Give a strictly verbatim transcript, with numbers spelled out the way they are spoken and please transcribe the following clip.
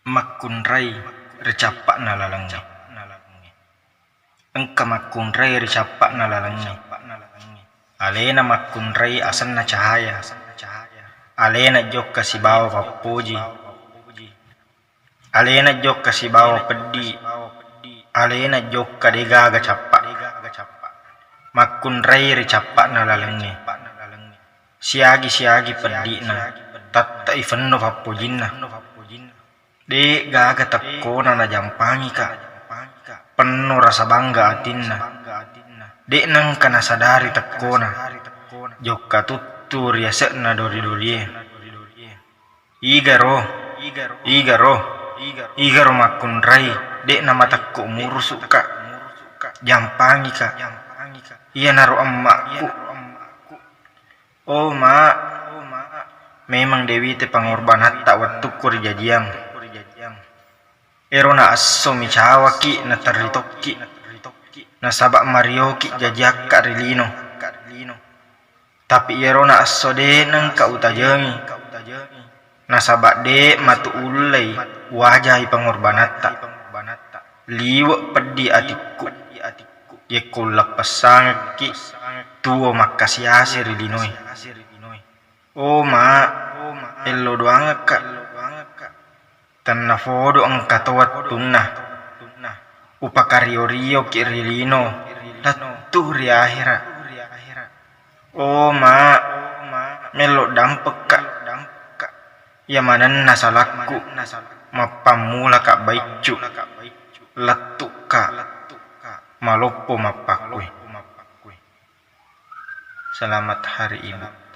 Makkunrai ri cappa'na lalengnge. Engka makkunrai ri cappa'na lalengnge. Alena makkunrai asenna cahaya. Alena jokka sibawa pappoji. Alena jokka sibawa peddi. Alena jokka degaga cappa. Makkunrai ri cappa'na lalengnge. Siagi-siagi peddi'na, tatta'i fenno pappojinna. De' gaga tekkona najampangika. Penno rasa bangga atinna. De' nengka nasadari tekkona. Jokka tuttu ri ase'na dori-dorie. Igaro, igaro, igaro makkunrai, de' namatekko murusu'ka. Jampangika. Iyanaro emma'ku. Oh, Ma, memang Dewi te pangorbanatta wettukku rijajiang. Erona esso micawaki naterri tokki, nasaba marioki jajiakka ri lino. Tapi erona esso de' nengka utajengi, nasaba de' matu ullei wajai pangorbanatta. Liwe' peddi atikku. Yekko ulleppessangekki tuwo makkasi-asi ri linoe. Oh, Ma, ello doangekka. Tennafodo engka to wettunna. Upakario-rioki ri lino, lettu ri ahera. Oh, Ma, mello dampekka. Iya manenna salakku, mappammulaka baiccu, lettukka, maloppo mappakkue. Selamat Hari Ibu.